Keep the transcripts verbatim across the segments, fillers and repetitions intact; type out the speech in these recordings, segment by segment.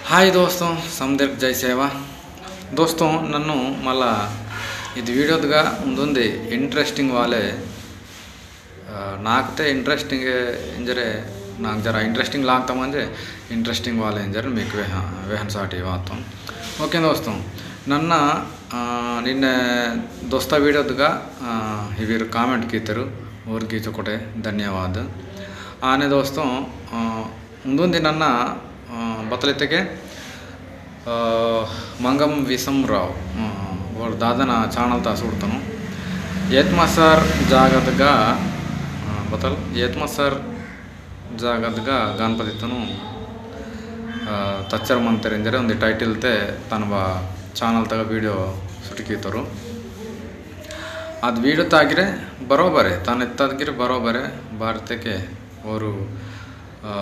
हाय दोस्तों, समदिरक जय सेवा। दोस्तों, नन्नु मला इद video दगा उन्दुंदी interesting वाले, आ, नाकते interesting इंजरे, नाक जरा interesting लागता मंजे, interesting वाले इंजरे मीक वेह-, वेहन साटी वातों। OK दोस्तों, नन्ना, आ, निन्ने दोस्ता video दगा, आ, हिवीर comment कीतरु, ओर की चोकोटे धन्यवाद। आने दोस्तों, आ, उन्दुंदी नन्ना, आ, बतलितेके, आ, मंगम विसम राव, आ, ओर दादना channel ता सूडतनु। एत्मसार जागदगा, आ, बतल, एत्मसार जागदगा गणपतितनु, आ, तच्चर मंतेर इंजरे उन्दी title ते तनवा channel तगा video सुटकीतरु। अद video तागिरे बरोबरे, तन एत्तादगिरे बरोबरे, बारतेके ओरु आ,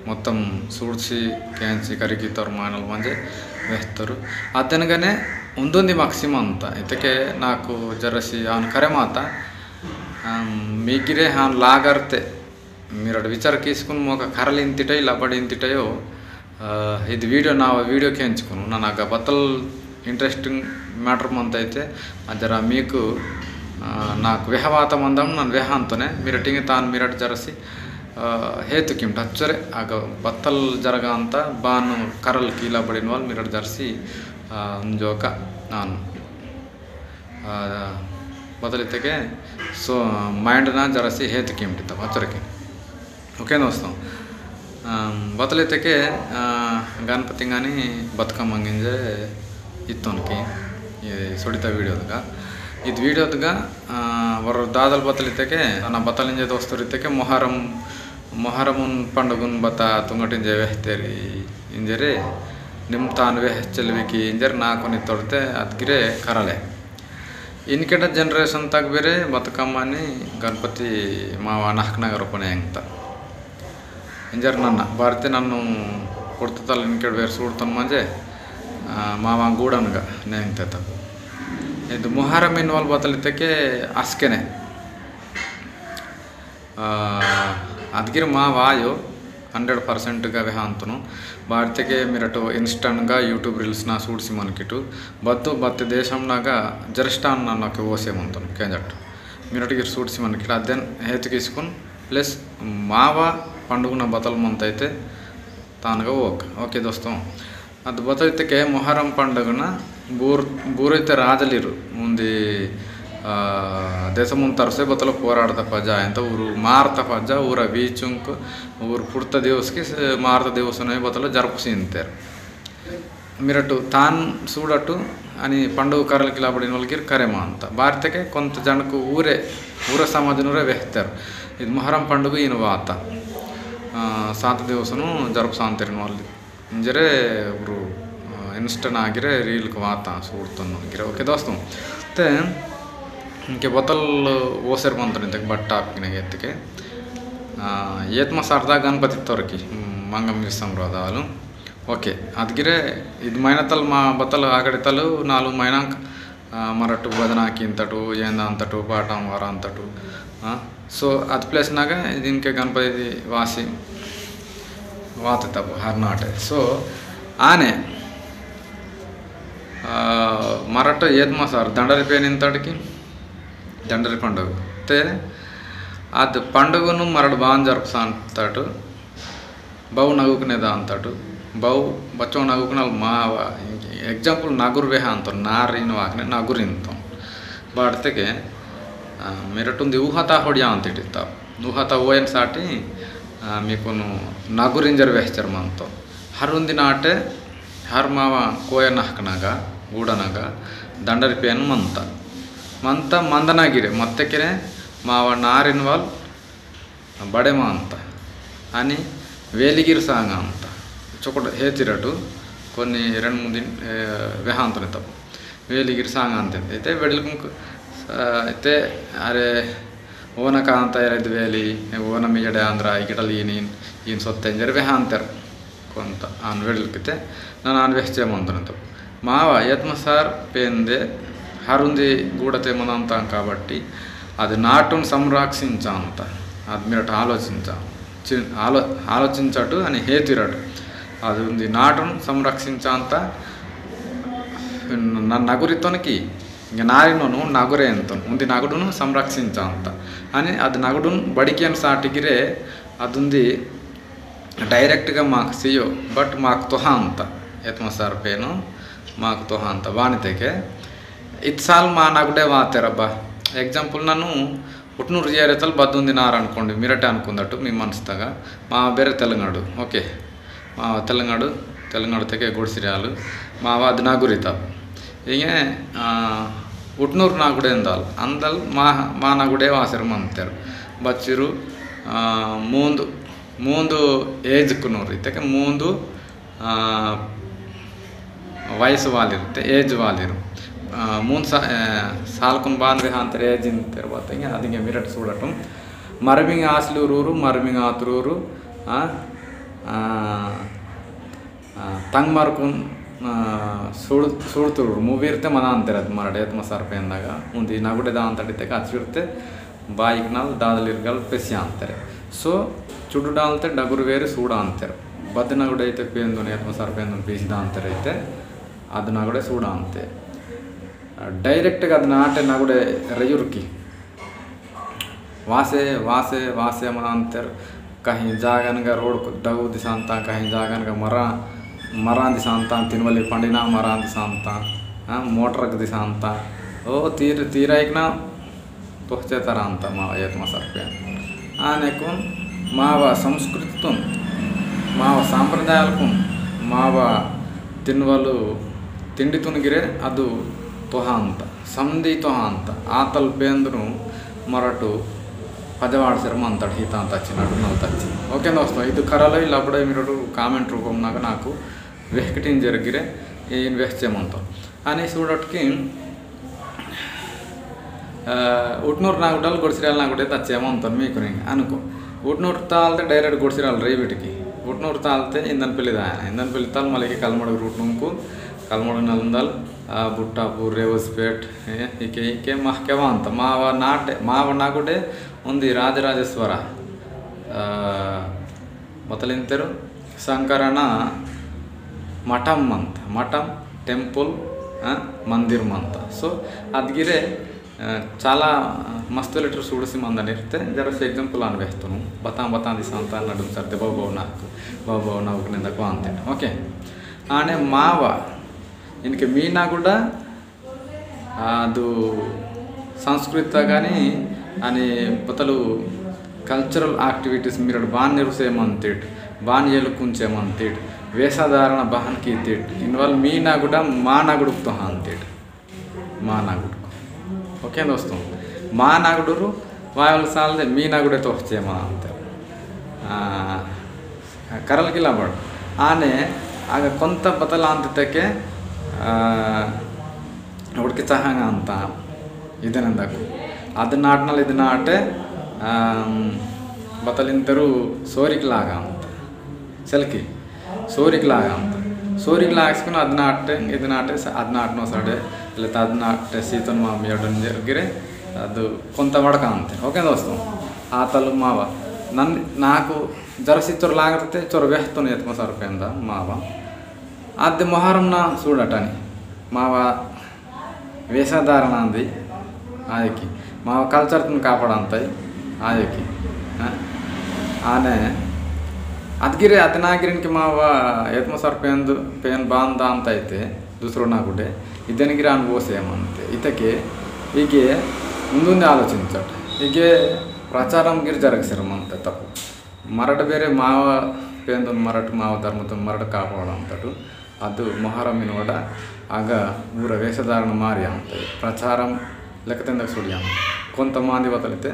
मोत्तम सूडसी केंची करिकी तोर मानल मंजे वेहतोर। अतेनगने उन्दुंदी मक्सी मंता। इतके नाकु जरसी आन करे माता, आ, मीगिरे हान लागरते। मीरट विचार कीसकुन मोका करल इंतिटै, लबड इंतिटयो, आ, इद video नावा video केंचकुनु। ननागा बतल interesting matter मंता इते, आ, जरा मीकु, आ, नाकु वेहवाता मंदम नन वेहांतोने, मीरटिंग तान मीरट जरसी, आ, हेतु किम टच्चरे, आग बत्तल जरगांता, बानु करल कीला बड़िन वाल मीरट जरसी, आ, उंजोका नान, आ, बतलितेके, so, mind ना जरसी हेतु किम टिता, अचरके। OK दोस्तों, अम, बतलितेके, आ, गणपतिंगानी बतकम्मा गिंजे इत्तोनकी, ये सुडिता video दगा। इद video दगा, आ, वर दादल बतलितेके, अना बतलिंजे दोस्तोरितेके मोहरम, मोहरमुन पंडगुन बता तुंगटिंजे वेहतेरी इंजरे, निम तान वेह चलविकी इंजर नाकुनी तोड़ते अदगिरे करले। इनकेटा generation तक बेरे बतकम्मानी गणपति मावा नहकनगर उपने एंगता। इंजर नन्ना, बारते नन्नु पुड़ततल इनकेट बेर सूड़तन मंजे, आ, मावा गूडनगा नेंगते तक। इद मोहरम इनवाल बतलितेके अस्केने। आ, अदगिर मावा आयो, hundred percent गा वेहांतनु। बारतेके मिरटो Insta नगा YouTube reels ना सूड़सी मनकिटु। बत्तु बत्ते देशम नगा जरस्टान ना नके ओसे मंतनु, केंजट। मिरट गिर सूड़सी मनकिटु। अदेन हेतु किसकुन, plus मावा पंडुगुना बतल मंतैते तानगा OK। OK दोस्तों। अद बतलितेके मोहरम पंडगना बूर-, बूरैते राजलिरु उन्दी, आ, देशमुन तरसे बतल पोराडता पजा, एंत ऊरु मारता पजा, ऊर बीचुंक, ऊर पुड़ता दिवसकी से मारता दिवसने बतल जरपुसिंतेर। मिरटु तान सूडटु अनि पंडुगु करल किलाबड़िन वलगिर करे मांता। बारतेके कोंत जनकु ऊरे, ऊर समाजनुरे वेहतेर। इद मोहरम पंडुगु इन वाता। आ, सात दिवसनु जरपुसांतेरिन वलगिर। इंजरे उरु, आ, Insta नागिरे reel क वाता सूड़तन गिरे। OK दोस्तों, ते इनके बतल ओसेर मंतन इनते बट topic ने गेत्तके, आ, एत्मसारदा गणपति तोरकी, मंगम विश्वम रोदालु। OK, अदगिरे इद महीना तल मा बतल आगड़े तल नालु महीना आ, मरटु भजना किंतटु, येंदा अंतटु, पाटां वारा अंतटु। आ, so, अद place नगा इदिनके गणपति वासी वात तब हरनाटे। So, आने, आ, मरट एत्मसार दंडरी पेन इंतटकी, दंडरी पंडग। ते, अद पंडगनु मरट बान जरपसांतटु, बौ नगुकने दांतटु, बौ बच्चों नगुकनल मावा, example नगुर वेहांतो, नार इन वाकने नगुर इंतो। बाड़तेके, आ, मेरटुंदी ऊहता होड़िया अंतिटिता। ऊहता ओयन साटी, आ, मीकुनु नगुर इंजर वेहचर मंतो। हर उंदी नाटे, हर मावा कोय नहकनगा, गूडनगा, दंडरी पेन मंता। मंता मंदना गिरे, मत्ते किरे, मावा नार इनवाल, बड़े मांता। अनि वेलिगिर सांगांता। चोकट हेतिरटु कोन्नि रेंड मूंद दिन, ए, वेहांतने तब। वेलिगिर सांगांते। इते वेडिलकुंक, आ, इते अरे ओना कांता एरद वेली, ओना मिजड़े आंद्रा, इकटल ईनिन, ईन सोत्ते इंजर वेहांतर। कोंता आन वेडलकिते नन आन वेहचे मंतन तो। मावा एत्मसार पेंदे हरुंदी गूडते मनंतां काबट्टी, अदि नाटुन संरक्षिंचांता, अदि मिरट आलोचिंचा-, चिन-, आलो-, आलोचिंचटु अनि हेतिरटु। अदुंदी नाटुन संरक्षिंचांता। न-, नगुरितोनकी इंग नारिनोनु नगुरे एंतोन उंदी नगुडुनु संरक्षिंचांता। अनि अद नगुडुन बड़िकेन साटिगिरे अदुंदी direct गा माक सियो, but माक तोहांता। एतमा सर्पेनु माक तोहांता। वानितेके इत्साल मा नगुडे वातेरबा। Example ननु उटनूर जियारेतल बद्दुंदी नार अनुकोंडी, मिरटे अनुकुंदटु मी मनस्तगा। मा बेरे तेलंगाणु, okay। मा तेलंगाणु, तेलंगाणु तेके गोडसिरालु, मा वाद नागुरिता। इंगे, आ, उटनूर नागुडे अंदल, अंदल मा, मा नागुडे वासेर मंतेर। बच्चिरु, आ, मूंदु, मूंदु age कुनूर, इतके मूंदु, आ, वयस वालिर, ते age वालिर। आ, मूंद सा-, आ, साल कुन बान वे हांतर age इंतेर बात इंगे, अदिंगे मिरट सूडटुम। मरमिंग आसलूरूरू, मरमिंग आतरूरू, आ, आ, आ, तंग मरकुन, आ, सूड़-, सूड़तुरूरू, मुवीरते मनांतेर अद मरडे एतमा सर्पेंदगा। उंदी नगुडे दांतड़िते का चुरते बाइक नाल दादलिरगल पेस्यांतेर। So, चुडुडालते डगुर वेरी सूडांतेर। बद नगुडे इते पेंदुन एतमा सर्पेंदुन पीसी दांतेर इते, अद नगुडे सूडांते। आ, direct गा अद नाटे नगुडे रयुरकी। वासे, वासे, वासे मनांतेर। कहीं जागन गा रोड को दगु दिसांता, कहीं जागन गा मरा, मरा दिसांता, तिनवली पंडिना मरा दिसांता, हाँ, मोटर ग दिसांता। ओ तीर, तीर एक ना तोहचे तरांता मा एतमा सर्पे। आने कुन मावा संस्कृति तुन, मावा सांप्रदायाल कुन, मावा तिनवलु तिंडी तुन गिरे अदु तोहांता। संधि तो अंत आतल पेंदुनु मरटु पजवाड़ सिर मंतड़ ही तांत अच्छी नडु नल तच्ची। Okay दोस्तों, इदु करलई लबड़े मिरटु comment रूपम नाग नाकु वेहकटिन जरगिरे इन वेहचे मंतो। अनि सूडटकि, आ, उटनूर नागुडल गोडसिराल नागुडे तच्चे मंतो मी कुनिंग अनुको। उटनूर तालते direct गोडसिराल रेविटकी। उटनूर तालते इंदन पेली दायना। इंदन पेली ताल मलिकी कलमड़ route नुंकु, कलमड़ नलंदल, आ, बुट्टापुर, रेवसपेट, ए, इके, इके महके वांत। मावा नाटे, मावा नागुडे उंदी राजराजेश्वर, आ, बतलिंतेरु संकरना मठम मंत। मठम temple, आ, मंदिर मंत। So, अदगिरे, आ, चाला, आ, मस्तु letter सूडसी मंदनिर्ते, जरा से example आन वेहतुनु। बतां, बतां दिसांता नडुम सरते बाबा नाक, बाबा नाक ने दकवांते। Okay। आने मावा, इनके मी नागुडा, अदु संस्कृत गानी अनि पतलु cultural activities मिरड़ बान नेरुसे मंतिट, बान येलुकुंचे मंतिट, वेशधारण बहन कीतिट, इनवल मी नागुडा मा नागुडुक तो हांतिट, मा नागुडुक। Okay दोस्तों, मा नागुडुरु वायल साल दे मी नागुडे तो हचे मा अंतर। आ, करल गिला बड़। आने आग कोंत बतल आंत तके, आ, उड़के चाहंग अंत। इदन अंदकु। अद नाटनल इद नाटे, आ, बतल इंतरु सोरिक लागा अंत। सेलकी। सोरिक लागा अंत। सोरिक लागा सिकुन अद नाटे, इद नाटे, स-, अद नाटनो सड़े, लेता अद नाटे सीतन माम यडन ज-, गिरे, अद कोंत वड़का अंत। Okay दोस्तों, आतल मावा। नन, नाकु जरसी चोर लागते चोर वेहतोन एतमा सर्पेंदा मावा। आद्य मोहरम ना सूडटानी मावा वेशधारण आंदी आयकी मावा culture तुन कापाडांताई आयकी। हाँ? आने अदगिरे अतनागिरिन के मावा एतमा सर्पेंद पेन बांध दांताईते दूसरो ना गुडे इदन गिरान वो सेमंते इतके इगे उंदुंदे आलोचिंचट इगे प्रचारम गिर जरग सिरमंते तपु। मरट बेरे माव पेंदुन मरट माव धर्मतुन मरट कापाडंतटु। अदु मोहरम इनवड अग ऊर वेशधारण मारियांत। प्रचारम लेकतेंदक सुडियांत। कोंतमांदि बतलिते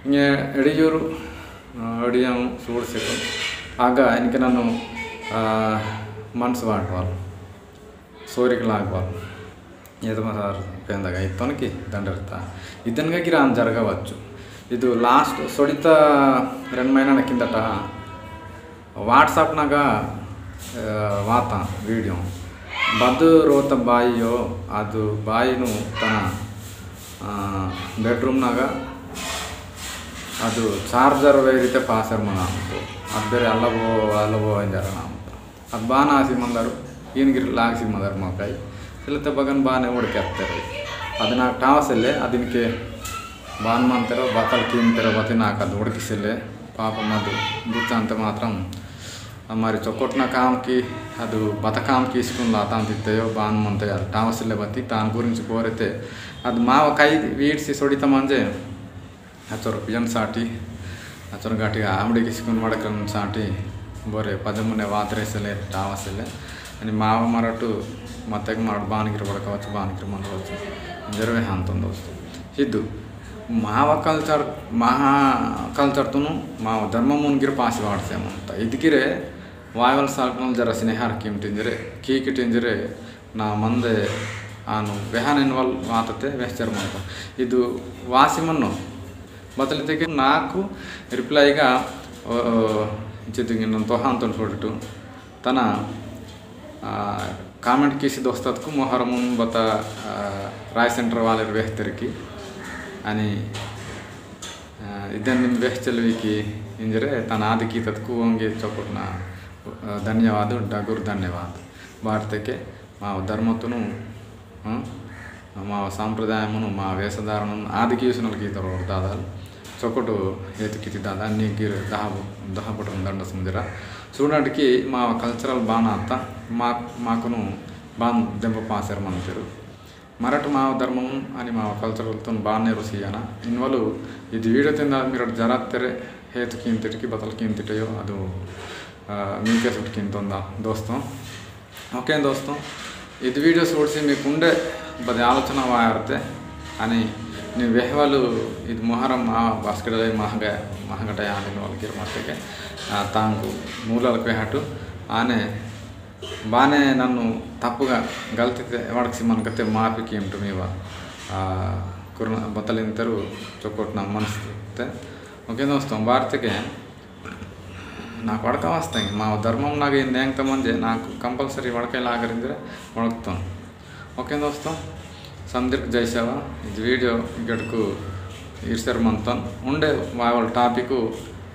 इंगे एडियूरु, अ, एडियम सूडसेकु। अग इनके नन्नु, अ, मनसु वाटवाल। सोरिक लागवाल। एतमा सर्पेंदगा इत्तोनकी दंडरता। इदनगा गिरान जरगवच्चु। इदु last सोडिता रेंड महीना किंदटा WhatsApp नगा, अ, वाता video। बदु रोत बाईयो, अदु बाईनु तना, अ, bedroom नगा अदु charger वेरिते पासर मनामतो। अब्बेरे अल्लबो, अल्लबो इंजरनामतो। अद बान आसी मंदर, ईन गिर लागसी मंदर मोकाई। सिलते बगन बाने उड़के अत्तेर। अद नाक टावसेले, अदिनके बान मंतेरो, बतल कीमतेरो बती नाक अद उड़किसेले। पापम अद बुच्चांते मात्रम अमारी चोकोटना काम की, अद बत काम की स्कूल लातांत इत्तेयो, बान मंते अद टावसेले बती, तान गुरिंच बोरेते। अद माव कई वीडसी सोडिता मंजे, अचोर पियन साटी, अचोर गाटी आमड़ी किसकुन वड़कन साटी, बोरे पदमुने वातरेसले, टावसेले। अनि माव मरटु मत्तेक मरट बानगिर वड़कवच्चु, बानगिर मनवच्चु। जरवे हांतोन दोस्तों। इदु माव culture, महा culture तुनु माव धर्ममुन गिर पासी वाड़से मंता। इदगिरे वायवल साकनल जरा स्नेहार कीमटिंजरे, कीकिटिंजरे, ना मंदे आनु वेहान इनवल वातते वेहचर मंता। इदु वासी मन्नो। बतलितेके नाकु reply गा, ओ, ओ, इच्चितुंगिन तोहांतोन फोटो तना, आ, comment किसी दोस्ततकु मोहरमुन बता, आ, राय center वाले वेहतेरकी। अनि, आ, इदन निम वेहचलवीकी इंजरे तना आदि कीततकु ओंगे चोकोटना, आ, धन्यवाद, डगुर धन्यवाद। बारतेके माव धर्मतुनु, हं? माव सांप्रदायमुनु, माव वेशधारणनु आदि कीसनल कीतरोर दादाल। चोकोटु हेतु किति दादा, नीगिर दहा बु-, दहा बुटन दंडस मुंजरा। सूडंटकी माव cultural बान अत्ता, मा-, माकुनु बान देंप पासेर मंतेरु। मरट माव धर्ममुन अनि माव cultural तुन बान नेरुसियाना। इनवलु इदि video तेंदा मिरट जरातेरे हेतु कींतिटकी बतल कींतिटयो अदु, आ, मीके सुट कींतोंदा दोस्तों। OK दोस्तों, इद video सूड़सी मीकु उंडे बदे आलोचना वायरते, अनि नी वेहवालु इद मोहरम आ बास्केट महंगा, महंगटा यामिन वाल गिर मत्तेके, आ, तांगु मूलाल क्वेहटु, आने बाने नन्नु तप्पुगा गलतीते वड़कसी मनकते माफी कीमटु मीवा, आ, कुरन बतलिंतेरु चोकोटना मनस्ते। OK दोस्तों, बारतेके नाक वड़का वास्ता माव धर्मम नाग इंदेंग तमंजे नाक compulsory वड़के लागरिंदरे वड़कतोन। OK दोस्तों, समदिरक जय सेवा। इद video इगटकु इरसेर मंतन उंडे वावल topic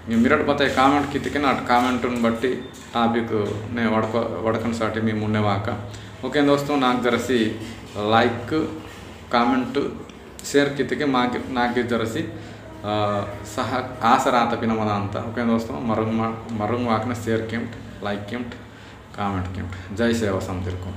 मी मिरट बते comment कितिकिन अट comment उन बट्टी topic ने वड़क, वड़कन साटी मी मुन्ने वाका। OK दोस्तों, नाक जरसी like, comment, share कितके मागे, नागे जरसी, आ, सहा आसरा आता पिना मना अंता। OK दोस्तों, मरुंग मा-, मरुंग वाकना share किम्ट, like किम्ट, comment किम्ट। जय सेवा समदिरकुन।